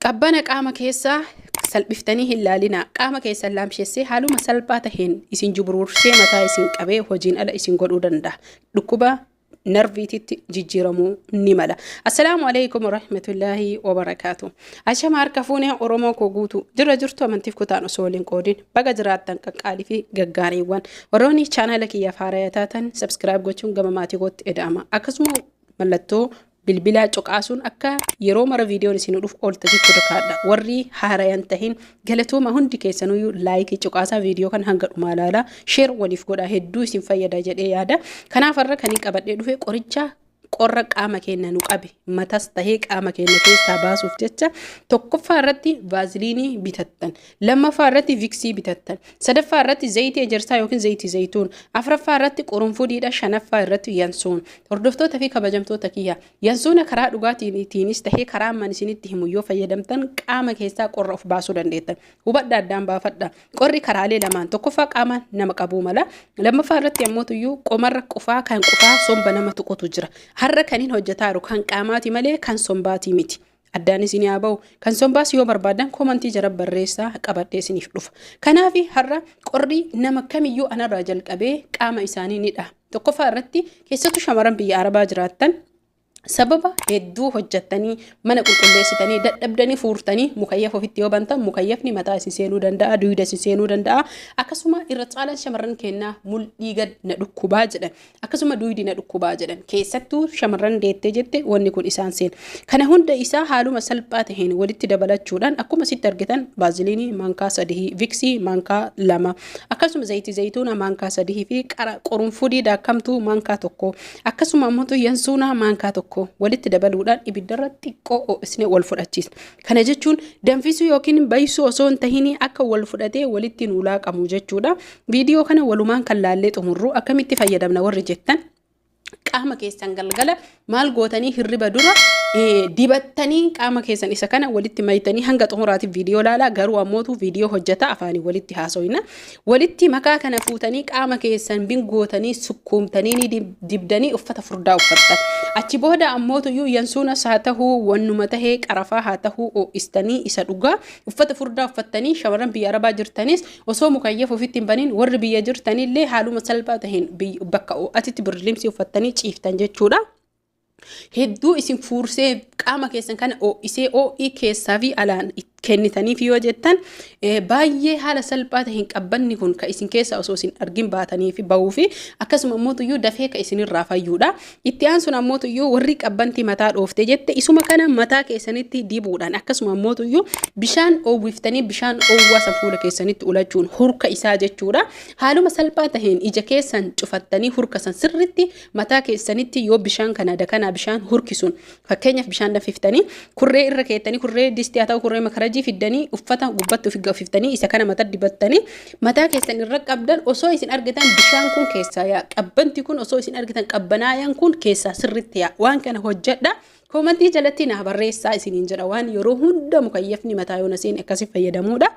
Qabbana qaama keessaa salphiftanii hin laalinaa. Qaama keessan laamshessee haaluma salphaa taheen isin juburuursee mataa isin qabee hojiin ala isin godhuu danda'a. Dhukkuba narviititti jijjiiramuu ni mala. Assalaamu alaikum warahmatullaahi wabarakaatu. Ashama harka fuunee Oromoo koo guutuu jirra jirtu amantiif kutaan osoo waliin qoodin baga jiraattan qaqqaalii fi gaggaariiwwan. Warroonni chaanaala kiyyaaf haaraya taatan subscribe gochuun gama maatii kootti eda'ama. Akkasuma mallattoo bilbilaa cuqaasuun akka yeroo mara viidiyoon isin dhufu oolta jettu dakaadha. Warri haarayan tahin galatooma hundi keessanuyyuu laayikii cuqaasaa viidiyoo kan hanga dhumaa ilaalaa share waliif godhaa hedduu isin fayyada jedhee yaada. Kanaaf har'a kan hin qabadhee dhufe qoricha qorra qaama keenya nu qabe matas tahee qaama keenya keessaa baasuuf jecha tokkoffaa irratti vaaziliinii bitattan, lammaffaa irratti viksii bitattan, sadaffaa irratti zayitii ejersaa yookiin zayitii zayituun, afraffaa irratti qurunfudiidha, shanaffaa irratti yansuun. Hordoftoota fi kabajamtoota kiyya, yansuuna karaa dhugaatiinis tahee karaa ammaan isinitti himu yoo fayyadamtan qaama keessaa qorra of baasuu dandeettan. Hubadha, addaan baafadha. Qorri karaalee lamaan: tokkoffaa qaama nama qabuu mala, lammaffaa irratti ammoo tuyyuu qomarra qufaa kan qufaa somba nama tuqutu jira. Har'a kan hin hojjetaa jiru kan qaamaati malee kan sombaatii miti. Addaan isin haa ba'u. Kan sombaas yoo barbaadan koomantii jara barreessaa, qabadhee isiniif dhufa. Kanaaf har'a qorri nama kamiyyuu anarraa jalqabee qaama isaanii ni dhaha. Tokkoffaa irratti keessattuu shamarran biyya Arabaa jiraattan sababa hedduu hojjettanii mana qulqulleessitanii dadhabdanii fuurtanii mukayyafa ofitti yoo bantan mukayyafni mataa isin seenuu danda'a, duyda isin seenuu danda'a. Akkasuma irra caalaan shamarran kennaa mul'ii gad na dhukkubaa jedhan, akkasuma duydi na dhukkubaa jedhan. Keessattuu shamarran deettee jette wanni kun isaan seena. Kana hunda isaa haaluma salphaa taheen walitti dabalachuudhaan akkuma sitti argitan baaziliinii maankaa 3, viksii maankaa 2, akkasuma zayitii zayituuna maankaa 3 fi qurunfudii daakkamtuu maankaa 1, akkasuma ammoo yansuunaa maankaa 1 walitti dabaluudhaan ibiddarra xiqqoo ho'isnee wal fudhachiisna. Kana jechuun danfisuu yookiin baysuu osoo hin tahin akka wal fudhatee walitti nuu laaqamu jechuudha. Viidiyoo kana walumaan kan laallee xumurru akkamitti fayyadamna warri jettan, qaama keessan galgala maal gootanii hirriba dura dibattanii qaama keessan isa kana walitti maytanii hanga xumuraatiif viidiyoo laalaa. Garuu ammootu viidiyoo hojjetaa afaanii walitti haasoyna. Walitti makaa kana fuutanii qaama keessan bingootanii sukkuumtanii ni dibdanii uffata furdaa uffattan. Achi booda ammootuyyuu yansuunas haa tahuu, wannuma tahee qarafaa haa tahuu ho'istanii isa dhugaa uffata furdaa uffattanii. Shamarran biyya Arabaa jirtanis osoo mukayyaf ofitti hin banin, warri biyya jirtanillee haaluma salphaa taheen bakka ho'atitti birdilimsii uffattanii ciiftan jechuudha. Hedduu isin fuursee qaama keessan kana ho'isee ho'ii keessaa fi alaan kennitaniif yoo jettan baay'ee haala salphaa ta'een qabbanni kun kan isin keessaa osoo isin argin baatanii fi bahuu fi akkasuma ammoo tuyyuu dafee kan isinirraa fayyuudha. Itti aansuun ammoo tuyyuu warri qabbanti mataa dhoofte jette isuma kana mataa keessanitti dibuudhaan, akkasuma ammoo tuyyuu bishaan oowwiftanii bishaan oowwaa san fuula keessanitti ulachuun hurka isaa jechuudha. Haaluma salphaa ta'een ija keessan cufattanii hurka san sirritti mataa keessanitti yoo bishaan kana dakanaa bishaan hurkisuun, fakkeenyaaf bishaan danfiftanii kurree irra keettanii, kurree distii haa ta'u kurree makarajii fiddanii uffata gubbatti ofi gafiftanii isa kana mata dibattanii mataa keessan irra qabdan, osoo isin argitan bishaan kun keessaa yaa qabbanti kun, osoo isin argitan qabbanaayaan kun keessaa sirritti yaa. Waan kana hojjedha. Koomantii jalatti naa barreessaa isiniin jedha. Waan yeroo hunda mukayyafni mataa yoo na seene akkasi fayyadamuudha.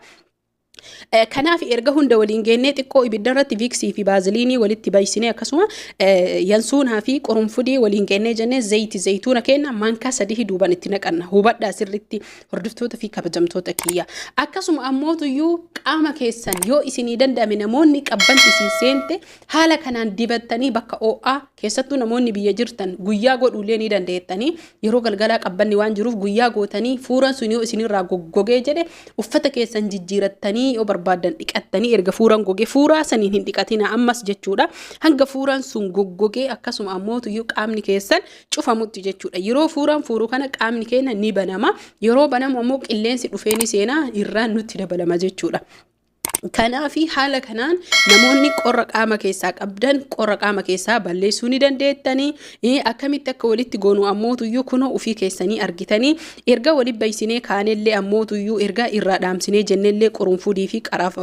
Kanaaf erga hunda waliin geennee xiqqoo ibidda irratti viiksii fi baaziliinii walitti baysinee, akkasuma yansuunaa fi qurunfudii waliin geennee jennee zayiti zayituuna kenna maankaa 3 duuban itti naqanna. Hubadhaa sirritti, hordoftoota fi kabajamtoota kiyya. Akkasuma ammootuyyuu qaama keessan yoo isinii danda'ame namoonni qabbanti isin seente haala kanaan dibattanii bakka ho'aa, keessattuu namoonni biyya jirtan guyyaa godhuullee ni dandeettanii, yeroo galgalaa qabbanni waan jiruuf guyyaa gootanii fuuran sun yoo isinirraa goggogee jedhe uffata keessan jijjiirattanii yoo barbaaddan dhiqattanii, erga fuuran goge fuuraa saniin hin dhiqatina ammas jechuudha, hanga fuuran sun goggogee akkasuma ammootuyyuu qaamni keessan cufamutti jechuudha. Yeroo fuuraan fuuru kana qaamni keenya ni banama. Yeroo banamu ammoo qilleensi dhufee ni seenaa, irraan nutti dabalama jechuudha. Kanaafi haala kanaan namoonni qorra qaama keessaa qabdan qorra qaama keessaa balleessuu ni dandeettanii. Akkamitti akka walitti goonu ammootuyyuu kunoo ofii keessanii argitanii. Erga walitti baysinee kaanellee ammootuyyuu erga irraa dhaamsinee jennellee qurunfudii fi qaraaf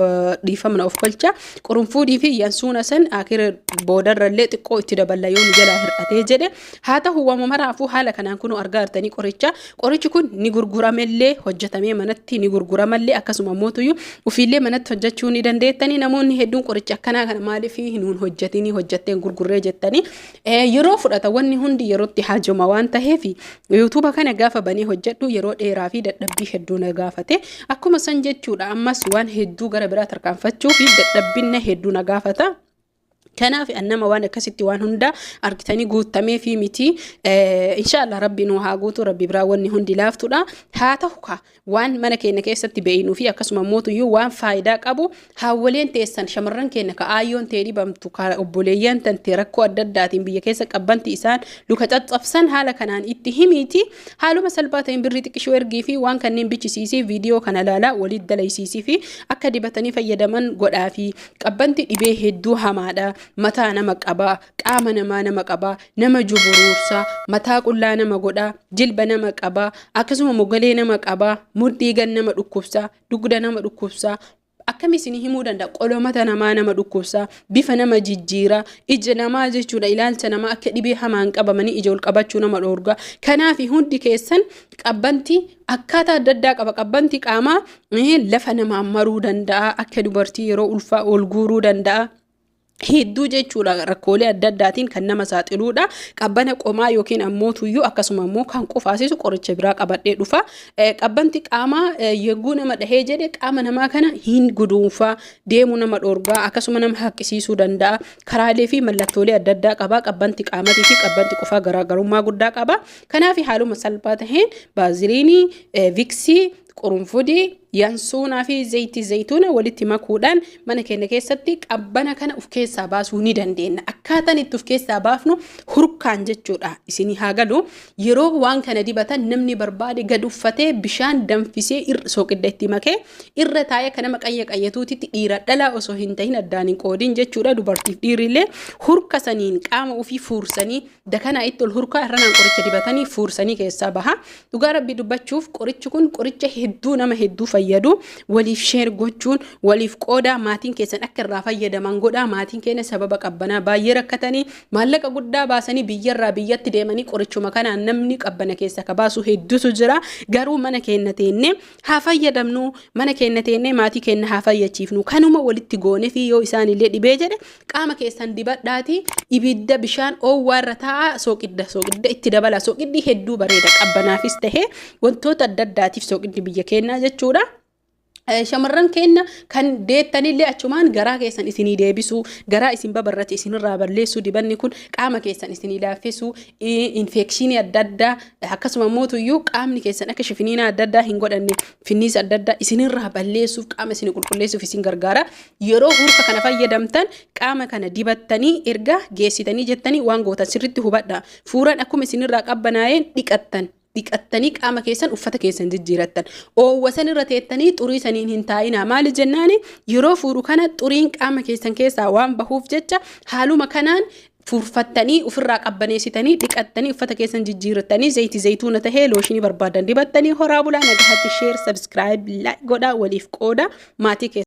dhiifamna of kolcha qurunfudii fi yansuuna san akira boodarrallee xiqqoo itti daballa yoo nu jalaa hir'atee jedhe haa ta'u. Wama maraafuu haala kanaan kunoo argaa jirtanii qoricha. Qorichi kun ni gurguramellee, hojjetamee manatti ni gurguramallee, akkasuma ammootuyyuu ofiillee manatti hojjechuu Ajajachuu ni dandeettanii. Namoonni hedduun qoricha akkanaa kana maaliif nuun hojjetinii, hojjetteen gurgurree jettanii, yeroo fudhata. Wanni hundi yerootti haajoma waan taheef, YouTube kana gaafa banee hojjedhu yeroo dheeraa fi dadhabbii hedduu na gaafate. Akkuma san jechuudha, ammas waan hedduu gara biraa tarkaanfachuu fi dadhabbinna hedduu na gaafata. Kanaaf annama waan akkasitti waan hunda argitanii guutamee fi miti. Inshaallah Rabbi nu haa guutu, Rabbi biraa wanni hundi laaftudha. Haa ta'u ka waan mana keenya keessatti beeynuu fi akkasuma mootuyyuu waan faayidaa qabu, haawwaleen teessan, shamarran keenya ka aayyoon tee dhibamtu, ka obboleeyyan tante rakkoo adda addaatiin biyya keessa qabbanti, isaan luka caccabsan, haala kanaan itti himiiti. Haaluma salphaa ta'een birrii xiqqishoo ergii fi waan kanneen bichisiisii, viidiyoo kana ilaalaa walitti dalaysiisii fi akka dibatanii fayyadaman godhaa. Fi qabbanti dhibee hedduu hamaadha. Mataa nama qabaa, qaama namaa nama qabaa, nama juburuursaa, mataa qullaa nama godhaa, jilba nama qabaa, akkasuma mogalee nama qabaa, mudhii gan nama dhukkubsaa, dugda nama dhukkubsaa, akkami isinii himuu danda'a, qolomata namaa nama dhukkubsaa, bifa nama jijjiiraa, ija namaa jechuudha, ilaalcha namaa akka dhibee hamaan qabamanii ija ol qabachuu nama dhoorgaa. Kanaaf hundi keessan qabbanti akkaataa adda addaa qaba. Qabbanti qaamaa lafa namaa maruu danda'a, akka dubartii yeroo ulfaa ol guuruu danda'a. Hedduu jechuudha, rakkoolee adda addaatiin kan nama saaxiluudha. Qabbana qomaa yookiin ammoo tuyyuu akkasuma ammoo kan qufaasisu qoricha biraa qabadhee dhufa. Qabbanti qaamaa yegguu nama dhahee jedhe qaama namaa kana hin guduunfaa, deemuu nama dhorgaa, akkasuma nama haqqisiisuu danda'a. Karaalee fi mallattoolee adda addaa qaba. Qabbanti qaamatii fi qabbanti qufaa garaagarummaa guddaa qaba. Kanaaf haaluma salphaa taheen baaziliinii, viksii, qurunfudii, yansuunaa fi zayitii zayituuna walitti makuudhaan mana keenya keessatti qabbana kana of keessaa baasuu ni dandeenya. Akkaataan itti of keessaa baafnu hurkaan jechuudha. Isinii haa galu, yeroo waan kana dibatan namni barbaade gad uffatee, bishaan danfisee, soqidda itti makee irra taa'ee, akka nama qayya qayyatuutitti, dhiira dhalaa osoo hin tahin addaan hin qoodin jechuudha. Dubartiif dhiirrillee hurka saniin qaama ofii fuursanii, dakanaa itti ol hurkaa irranaan qoricha dibatanii fuursanii keessaa baha. Dhugaa Rabbii dubbachuuf qorichi kun qoricha hedduu nama hedduu fayyadu. Waliif share gochuun waliif qoodaa, maatiin keessan akka irraa fayyadaman godhaa. Maatiin keenya sababa qabbanaa baay'ee rakkatanii, maallaqa guddaa baasanii biyyarraa biyyatti deemanii qorichuma kanaan namni qabbana keessa ka baasu hedduutu jira. Garuu mana keenya teennee haa fayyadamnu, mana keenya teennee maatii keenya haa fayyachiifnu. Kanuma walitti goone fi yoo isaan illee dhibee jedhe qaama keessan dibadhaati, ibidda bishaan oowwaa irra taa'aa, soqidda itti dabala. Soqiddi hedduu bareeda, qabbanaafis tahee wantoota adda addaatiif soqiddi biyya keenyaa jechuudha. Shamarran keenya kan deettanillee achumaan garaa keessan isinii deebisuu, garaa isin babarrate isinirraa balleessuu, dibanni kun qaama keessan isinii laaffisuu, infekshinii adda addaa, akkasuma mootuyyuu qaamni keessan akka shifiniina adda addaa hin godhanne, finniisa adda addaa isinirraa balleessuuf, qaama isinii qulqulleessuuf isin gargaara. Yeroo hurka kana fayyadamtan, qaama kana dibattanii erga geessitanii jettanii, waan gootan sirriitti hubadha. Fuuraan akkuma isinirraa qabbanaa'een dhiqattan. Dhiqattanii qaama keessan, uffata keessan jijjiirattan. Oowwa san irra teettanii xurii saniin hin taa'inaa. Maali jennaani, yeroo fuuru kana xuriin qaama keessan keessaa waan bahuuf jecha, haaluma kanaan fuurfattanii ofirraa qabbaneessitanii, dhiqattanii, uffata keessan jijjiirattanii, zayitii zayituuna tahee looshinii barbaadan dibattanii, horaa bulaa nagahatti. Share, subscribe, like godhaa, waliif qooda maatii keessan.